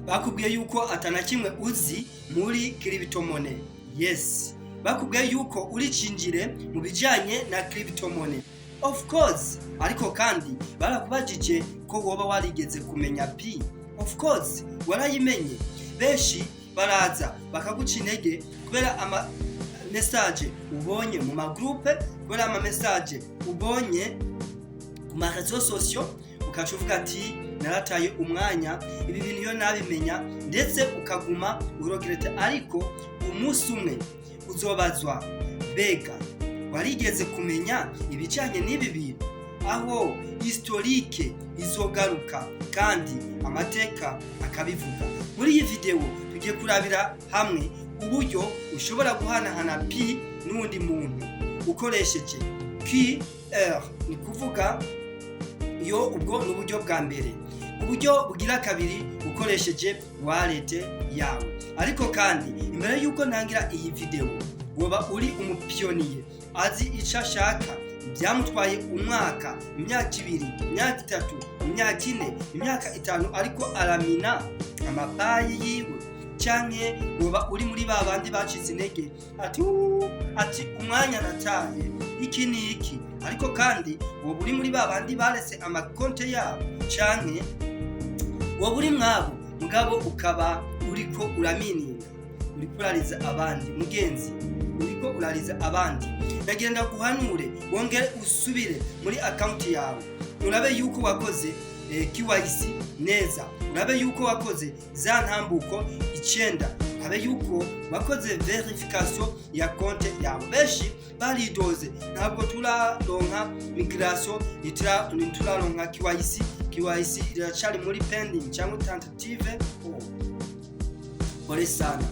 Bakubwiye yuko atana kimwe uzi muri cryptomonnaie. Yes, bakubwiye yuko uri cinjire mu bijanye na cryptomonnaie, of course. Ariko kandi barakubajije ko woba warigeze kumenya Pi. Of course warayimenye. Benshi baraza bakaguca intege kubera ama message ubonye mu ma groupe, kubera ama message ubonye ku ma réseaux sociaux, ukaca uvuga ati: "Narataye umwanya, ibi bintu iyo nabimenya." Ndetse ukaguma u regrette. Ariko umunsi umwe uzobazwa: "Mbega warigeze kumenya ibijanye n'ibi bintu?" Aho historique izogaruka kandi amateka akabivuga. Muri iyi video tugiye kurabira hamwe uburyo ushobora guhanahana Pi n'uwundi muntu ukoresheje QR. Ni kuvuga iyo ubwo ni uburyo bwa mbere. Uburyo bugira kabiri, ukoresheje wallet yawe. Ariko kandi imbere y'uko ntangira iyi video, woba uri umu pionnier azi icyo ashaka, byamutwaye umwaka, imyaka 2, imyaka 3, imyaka 4, imyaka 5, ariko aramina ama Pi yiwe, canke woba uri muri ba bandi bacitse intege ati: "Uuu," ati: "Umwanya nataye, iki ni iki." Ariko kandi woba uri muri ba bandi baretse amakonte yabo, canke woba uri mwabo mugabo ukaba uriko uramininga, uriko urariza abandi. Mugenzi, uriko urariza abandi. Ndagira ndaguhanure wongere usubire muri account yawe, urabe yuko wakoze KYC neza, urabe yuko wakoze za ntambuko icenda, urabe yuko wakoze vérification ya konte yawe. Benshi baridoze: "Ntabwo turaronka migration, ntituraronka KYC, KYC iracari muri pending cyangwa tentative." Oh. Pole sana,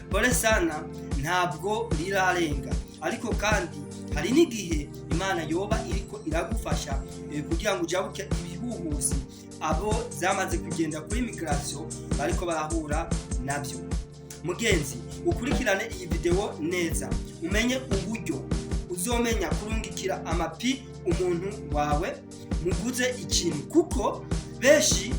pole sana, ntabwo rirarenga. Ariko kandi hari n'igihe Imana yoba iriko iragufasha kugira ngo ujabuke ibihuhusi abo zamaze kugenda kuri migration bariko barahura nabyo. Mugenzi, ukurikirane iyi video neza, umenye uburyo uzomenya kurungikira ama Pi umuntu wawe muguze ikintu, kuko benshi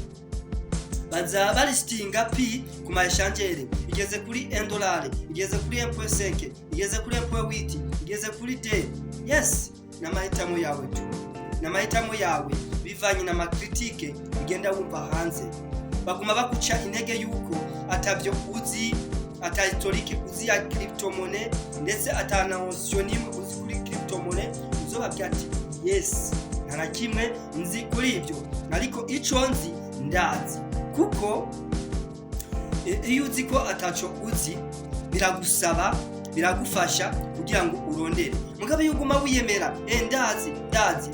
baza barisitinga Pi ku ma échangeur igeze kuri 1 dollar, igeze kuri 1.5, igeze kuri 1.8, igeze kuri d. Yes, n'amahitamo yawe tu, n'amahitamo yawe bivanye na ma critiques ugenda wumva hanze. Baguma baguca intege yuko atavyo uzi, ata historique uzi ya cryptomonnaie, ndetse ata na notion nimwe uzi kuri cryptomonnaie. Uzobabwira ati: "Yes, nta na kimwe nzi kuri ibyo, ariko ico nzi ndazi." Kuko iyo uzi ko ataco uzi, biragusaba, biragufasha kugira ngo urondere. Mugabo iyo uguma wiyemera "ndazi, ndazi",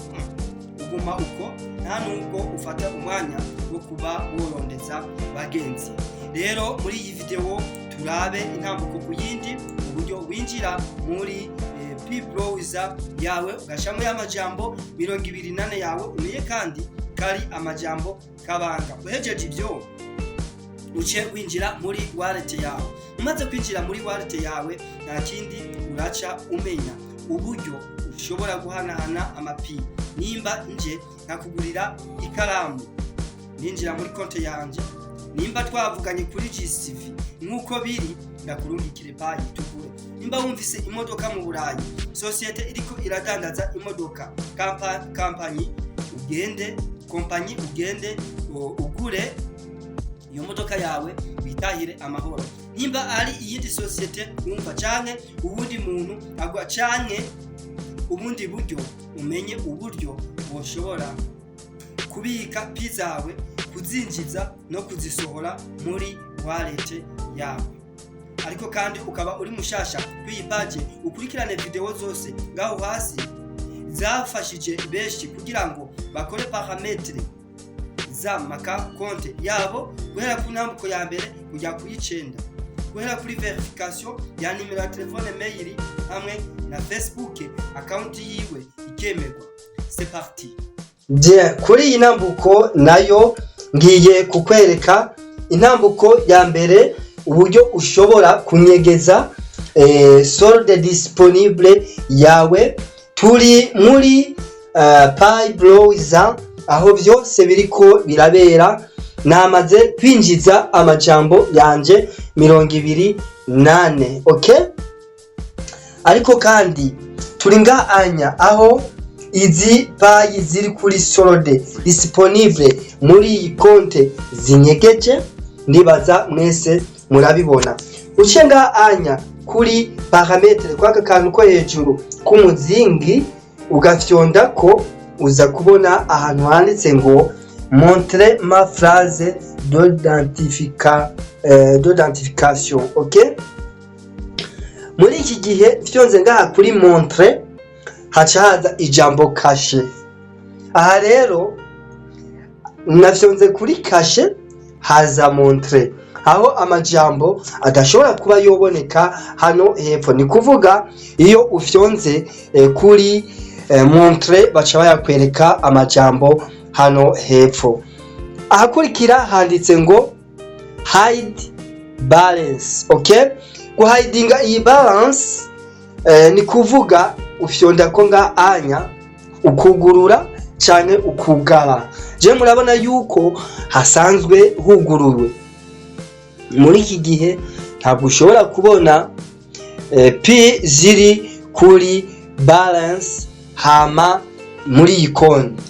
uguma uko, nta nubwo ufata umwanya wo kuba worondeza. Bagenzi, rero muri iyi video turabe intambuko ku yindi uburyo winjira muri Pi Browser yawe, ugashamo y'amajambo 24 yawe, umenye kandi kari amajambo kabanga. Uhejeje ibyo, uce winjira muri wallet yawe. Umaze kwinjira muri wallet yawe, nta kindi, uraca umenya uburyo ushobora guhanahana ama Pi. Nimba nje nkakugurira ikaramu, ninjira muri konti yanje, nimba twavuganye kuri GCV nk'uko biri, ndakurungikire Pi tugure. Nimba wumvise imodoka mu Burayi, sosiyete iriko iradandaza imodoka, kampanyi, ugende kompanyi, ugende ugure iyo modoka yawe, witahire amahoro. Nimba ari iyindi sosiyete wumva, canke uwundi muntu agwa, canke ubundi buryo, umenye uburyo woshobora kubika Pi zawe, kuzinjiza no kuzisohora muri wallet yawe. Ariko kandi ukaba uri mushasha kw'iyi page, ukurikirane video zose ngaho hasi zafashije benshi kugira ngo bakore paramètres za maka konte yabo, guhera ku ntambuko ya mbere kujya ku y'icenda, guhera kuri vérification ya nimero ya telefone, mail hamwe na Facebook account yiwe ikemerwa. C'est parti. Bien, kuri iyi ntambuko nayo ngiye kukwereka intambuko ya mbere, uburyo ushobora kunyegeza solde disponible yawe. Turi muri Pi Browser, aho byose biriko birabera. Namaze kwinjiza amajambo yanje 24, okay? Ariko kandi turi ngaanya aho izi Pi ziri kuri solde disponible muri iyi konte zinyegeje. Ndibaza mwese murabibona. Uciye ngaanya kuri paramètre, kwaka kantu ko hejuru k'umuzingi, ugafyonda ko, uza kubona ahantu handitse ngo "Montre ma phrase d'identification", okay? Muri iki gihe fyonze ngaha kuri "Montrer", haca haza ijambo "Cacher". Aha rero nafyonze kuri "Cacher", haza "Montrer", aho amajambo adashobora kuba yoboneka hano hepfo. Ni kuvuga iyo ufyonze kuri "Montrer", baca bayakwereka amajambo hano hepfo. Ahakurikira handitse ngo "Hide balance", okay? Guhidinga iyi balance ni kuvuga ufyonda ko nga anya ukugurura canke ukugara. Je murabona yuko hasanzwe huguruwe. Muri iki gihe ntabwo ushobora kubona Pi ziri kuri balance hama muri iyi konti.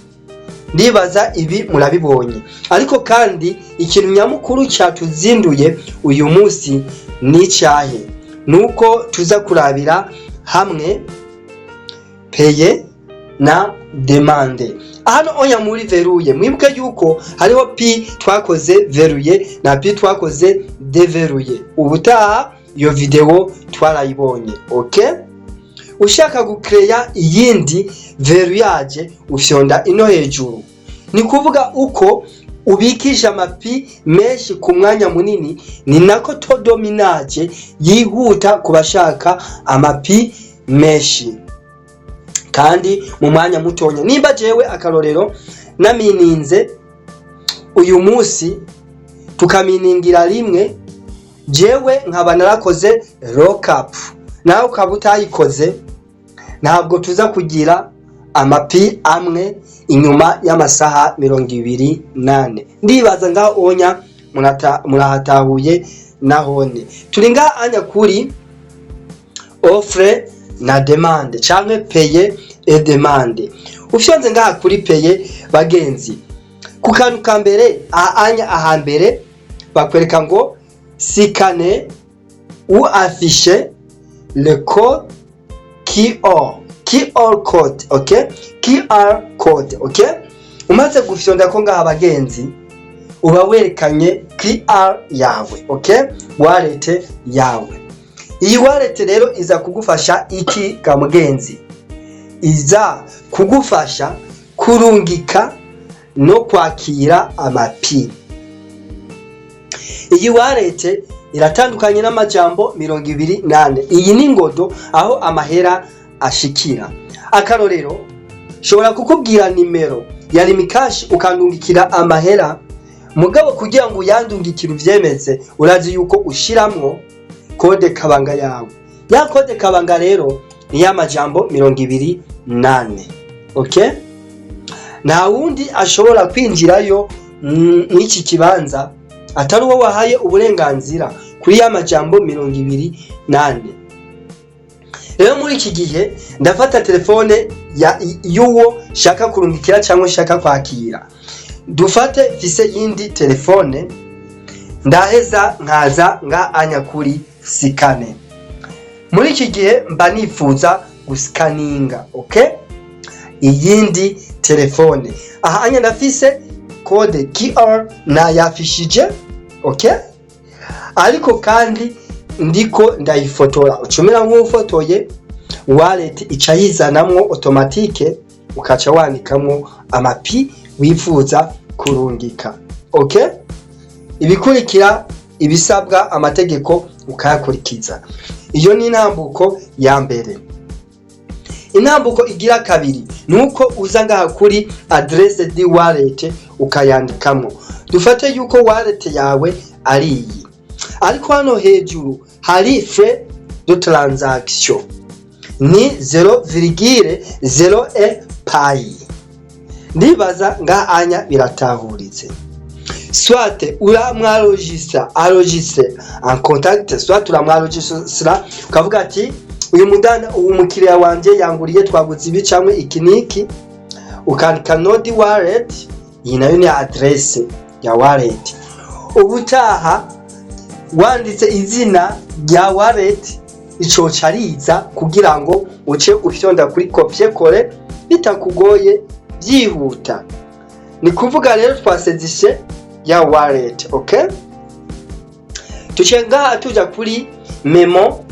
Ndibaza ibi murabibonye. Ariko kandi ikintu nyamukuru cyatuzinduye uyu munsi ni icyahe? Nuko tuza kurabira hamwe payer na demande. Hano oya, muri verrouiller, mwibuke yuko hariho Pi twakoze verrouiller na Pi twakoze déverrouiller. Ubutaha iyo video twarayibonye, okay? Ushaka gukereya iyindi verrouillage, ufyonda ino hejuru. Ni kuvuga uko ubikisha amaPi menshi ku mwanya munini, ni nako taux de minage yihuta ku bashaka amaPi menshi kandi mu mwanya mutonya. Nimba jewe, akarorero, namininze uyu munsi, tukaminingira rimwe, jewe nkaba narakoze lockup, nawe ukaba utayikoze, ntabwo tuza kugira amaPi amwe inyuma y'amasaha 24. Ndibaza ngaho onya murahatahuye. Nahone turi ngaha anya kuri offre na demande canke payer et demande. Ufyonze ngaha kuri "Payer", bagenzi, ku kantu ka mbere anya ahambere bakwereka ngo "Scanner ou afficher le code QR code", okay? QR code, okay? Umaze gufyonda ko ngaha, bagenzi, uba werekanye QR yawe, okay? Wallet yawe. Iyi wallet rero iza kugufasha iki ga mugenzi? Iza kugufasha kurungika no kwakira amaPi. Iyi wallet iratandukanye n'amajambo 24. Iyi ni ngodo aho amahera ashikira. Akarorero, shobora kukubwira nimero ya Lumicash ukandungikira amahera, mugabo kugira ngo uyandungikire uvyemeze, urazi yuko ushiramwo code kabanga yawe. Ya code kabanga rero ni ya majambo 24, okay? Nta wundi ashobora kwinjirayo mw'iki kibanza atari uwo wahaye uburenganzira kuri ya majambo 24. Rero muri iki gihe ndafata telefone ya y'uwo shaka kurungikira cyangwa shaka kwakira. Dufate mfise yindi telefone, ndaheza nkaza nga anya kuri "Scanner". Muri iki gihe mba nifuza gusikaninga, okay, iyindi telefone. Aha anya ndafise code QR, nayafishije, okay? Ariko kandi ndiko ndayifotora. Ucumira nk'ufotoye, wallet ica yizanamwo automatique, ukaca wandikamwo amaPi wifuza kurungika, okay? Ibikurikira, ibisabwa, amategeko ukayakurikiza. Iyo ni intambuko ya mbere. Intambuko igira kabiri nuko uza ngaha kuri "Adresse de wallet", ukayandikamwo. Dufate yuko wallet yawe ari iyi, ariko hano hejuru hari "Frais de transaction", ni 0,01 Pi. Ndibaza ngaha anya biratahuritse. Soit uramwarojisa, enregistrer en contact, soit uramwarojistra ukavuga ati: "Uyu mudana, uyu mukiriya wanje yanguriye, twaguze ibi cyangwa iki niki." Ukandika node wallet, iyi nayo ni adresse ya wallet. Ubutaha wanditse izina rya wallet, icoca riza kugira ngo uce ufyonda kuri copier coller bitakugoye, byihuta. Ni kuvuga rero twasezishe ya wallet. Okay, tuce ngaha tuja kuri mémo.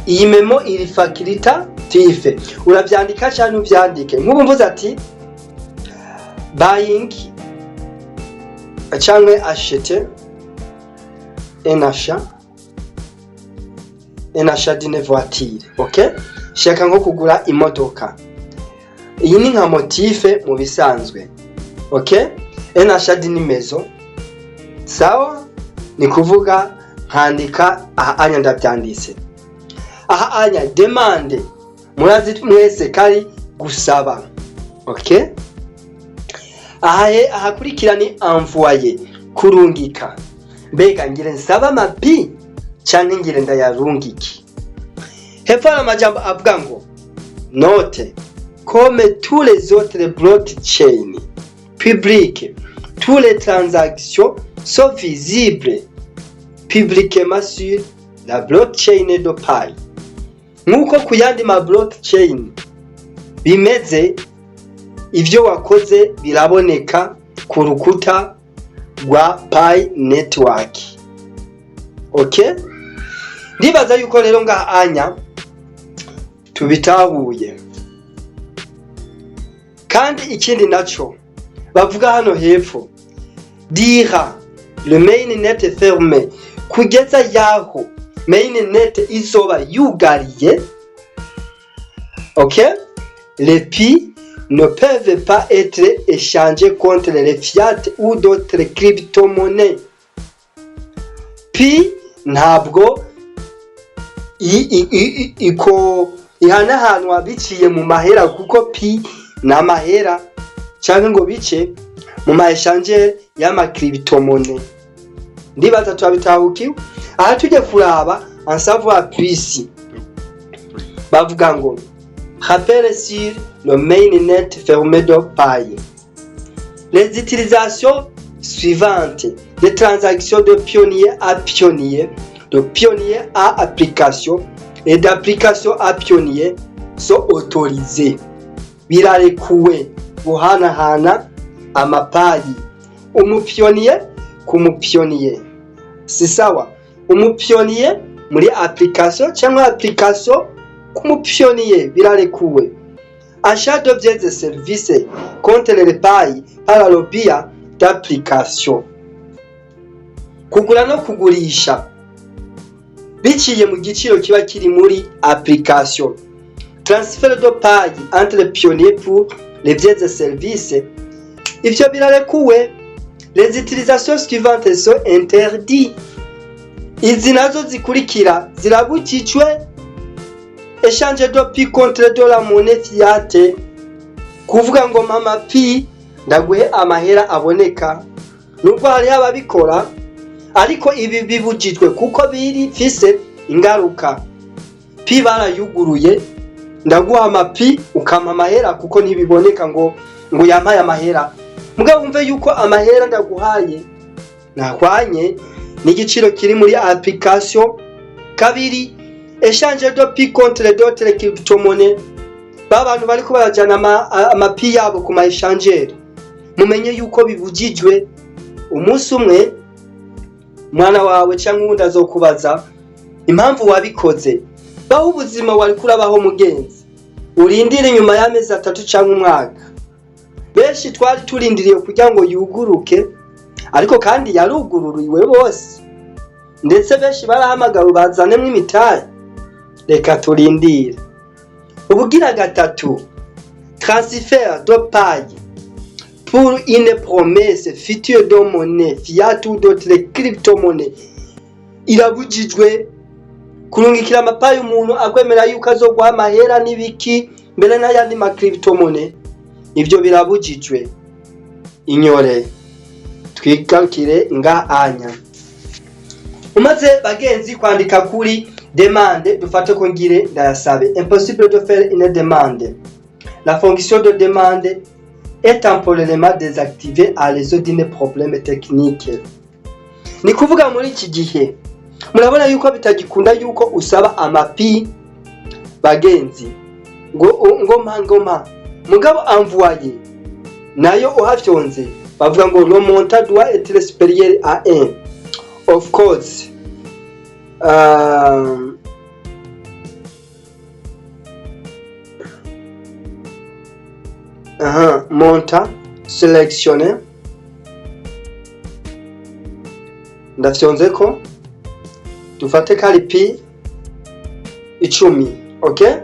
Iyi mémo iri facultative, uravyandika canke uvyandike. Nk'ubu mvuze ati buying canke acheter, un achat d'une voiture. Okay, shaka nko kugura imodoka. Iyi ni nka motif mu bisanzwe. Okay, un achat d'une maison. Sawa, ni kuvuga nkandika aha anya, ndavyanditse aha anya. Demande murazi mwese kari gusaba. Okay, aha he ahakurikira ni envoyer, kurungika. Mbega ngire nsaba amapi canke ngire ndayarungike? Hepfo hari amajambo avuga ngo: "Note, comme tous les autres blockchains publiques, toutes les transactions sont visibles publiquement sur la blockchain de Pi." Nk'uko ku yandi ma blockchain bimeze, ivyo wakoze biraboneka ku rukuta rwa Pi Network. Okay, ndibaza yuko rero ngaha anya tubitahuye. Kandi ikindi naco bavuga hano hepfo: "Durant le mainnet fermé", kugeza yaho mainnet izoba yugariye, ok, les pi ne peuvent pas être échangés contre les fiat ou d'autres crypto-monnaies. Pi ntabwo iko ihanahanwa biciye mu mahera, kuko pi ni amahera, canke ngo bice mu ma échange y'ama crypto-monnaie. Ndibaza turabitahukiwe. Aha tujye kuraba en savoir plus, bavuga ngo: "Rappel sur le mainnet fermé de Pi. Les utilisations suivantes des transactions de pionnier à pionnier, de pionnier à application et d'application à pionnier sont autorisées." Birarekuwe guhanahana amaPi umupionnier ku mupionnier, si sawa? Umupionnier muri application cyangwa application ku mupionnier birarekuwe. Achat de biens et services contre les Pi par le biais d'application, kugura no kugurisha biciye mu giciro kiba kiri muri application. Transfert de Pi entre pionniers pour les biens et services, ivyo birarekuwe. Les utilisations suivantes sont interdites, izi nazo zikurikira zirabujijwe: échange de pi contre de la monnaie fiat, kuvuga ngo mama pi ndaguhe amahera aboneka. Nubwo hariho ababikora, ariko ibi bibujijwe kuko biri fise ingaruka. Pi barayuguruye, ndaguha amapi ukampa amahera, kuko ntibiboneka ngo yampaye amahera. Mugabo wumve yuko amahera ndaguhaye nahwanye n'igiciro kiri muri application. Kabiri, échange de pi contre d'autres crypto-monnaies. Ba bantu bariko barajana amapi yabo ku ma échangeur, mumenye yuko bibujijwe. Umunsi umwe umwana wawe cyangwa uwundi azokubaza impamvu wabikoze. Baho ubuzima wariko urabaho, mugenzi, urindire inyuma y'amezi 3 cyangwa umwaka. Benshi twari turindiriye kugira ngo yuguruke, ariko kandi yarugururiwe bose, ndetse benshi barahamagawe bazanemo imitahe. Reka turindire. Ubugira gatatu, transfert de Pi pour une promesse future de monnaie fiat ou d'autres crypto-monnaies irabujijwe. Kurungikira amaPi umuntu akwemera yuko azoguha amahera n'ibiki mbere n'ayandi ma crypto-monnaie, ivyo birabujijwe. Inyore. Twihute. Twigarukire nga anya. Umaze, bagenzi, kwandika kuri demande, dufate ko ngire ndayasabe. Impossible de faire une demande, la fonction de demande est temporairement désactivée à raison d'un problème technique. Ni kuvuga muri iki gihe murabona yuko bitagikunda yuko usaba amapi, bagenzi, ngo ngoma ngoma. Mugabo envoyer nayo uhafyonze bavuga ngo le montant doit être supérieur à 1. Of course, montant sélectionné, ndafyonze ko dufate kari pi 10. Okay,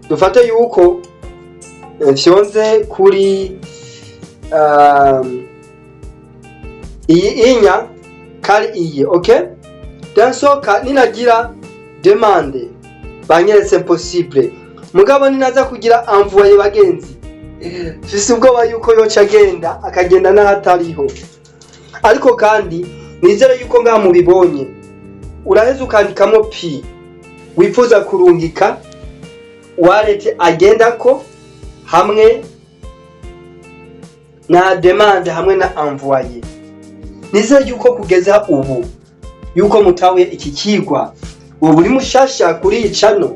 dufate yuko mfyonze kuri iyi inya kari iyi. Okay, dansoka ninagira demande banyeretse impossible. Mugabo ninaza kugira envoyer, bagenzi, mfise ubwoba yuko yoca agenda akagenda n'ahatariho. Ariko kandi nizere yuko ngaha mubibonye. Uraheza ukandikamo pi wifuza kurungika, wallet agendako, hamwe na demande, hamwe na envoyer. Nizere yuko kugeza ubu yuko mutahuye iki kigwa. Ubu uri mushasha kuri iyi channel,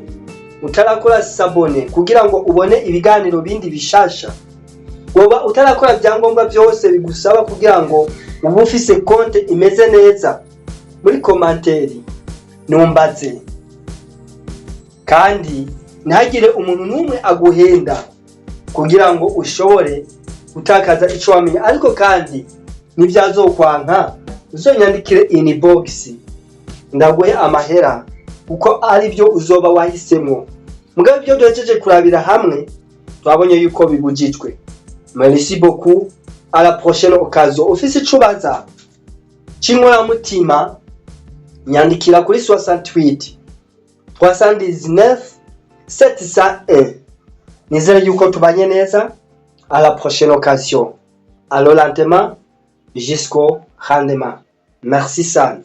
utarakora s'abonner kugira ngo ubone ibiganiro bindi bishasha, woba utarakora ibyangombwa byose bigusaba kugira ngo ube ufise konte imeze neza, muri commentaire numbaze. Kandi ntihagire umuntu n'umwe aguhenda kugira ngo ushobore gutakaza ico wamenya. Ariko kandi nivyazokwanka, uzonyandikire inbox ndaguhe amahera, kuko ari byo uzoba wahisemo. Mugabo ibyo duhejeje kurabira hamwe, twabonye yuko bibujijwe. Merci beaucoup, à la prochaine occasion. Ufise ico ubaza c'inkoramutima, nyandikira kuri 68 319 701. Nizere yuko tubanye neza. À la prochaine occasion, alors lentement jusqu'au rendement. Merci sana.